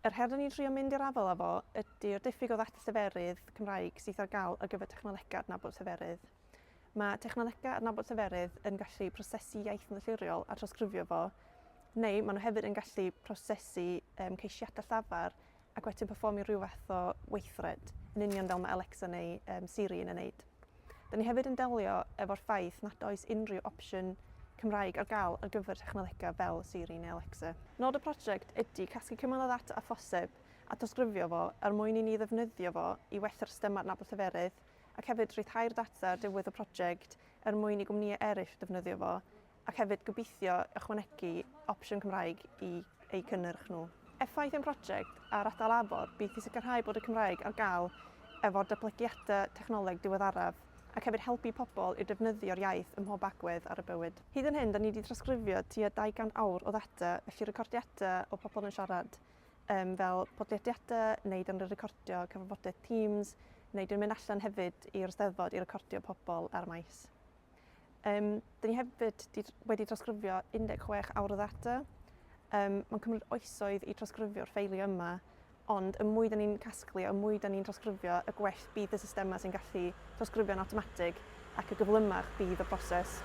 Yr her 'da ni'n trio mynd i'r afael â fo ydy'r diffyg o ddata lleferydd Cymraeg sydd ar gael ar gyfer technolegau adnabod lleferydd. Mae technolegau adnabod lleferydd yn gallu prosesu iaith yn naturiol a trawsgrifio fo, neu maen nhw hefyd yn gallu prosesu um, ceisiadau llafar ac wedyn perfformio rhyw fath o weithred, yn union fel mae Alexa neu um, Siri yn ei wneud. Da ni hefyd yn delio efo'r ffaith nad oes unrhyw opsiwn Cymraeg ar gael ar gyfer technolegau fel Siri neu Alexa. Nod y prosiect ydy casglu cymaint o ddata â phosib a trawsgrifio fo er mwyn i ni ddefnyddio fo i wella'r systemau adnabod lleferydd ac hefyd rhyddhau'r data ar diwedd y prosiect er mwyn i gwmnïau eraill defnyddio fo ac hefyd gobeithio ychwanegu opsiwn Cymraeg i eu cynnyrch nhw. Effaith ein prosiect ar ardal Afon bydd i sicrhau bod y Cymraeg ar gael efo'r datblygiadau technoleg diweddaraf ac hefyd helpu pobl i defnyddio'r iaith ym mhob agwedd ar y bywyd. Hyd yn hyn, da ni wedi trosgrifio tua 200 awr o ddata, felly recordiadau o pobl yn siarad um, fel podlediadau neu dan ni'n recordio cyfarfodydd Teams neu dwi'n mynd allan hefyd i'r Steddfod i recordio pobl ar y maes. Um, dyn ni hefyd di, wedi trosgrifio 16 awr o ddata. Um, Mae'n cymryd oesoedd i trosgrifio'r ffeiliau yma, ond y mwy dyn ni'n casglu, y mwy dyn ni'n trosgrifio, y gwell bydd y systemau sy'n gallu trosgrifio'n awtomatig ac y gyflymach bydd y broses.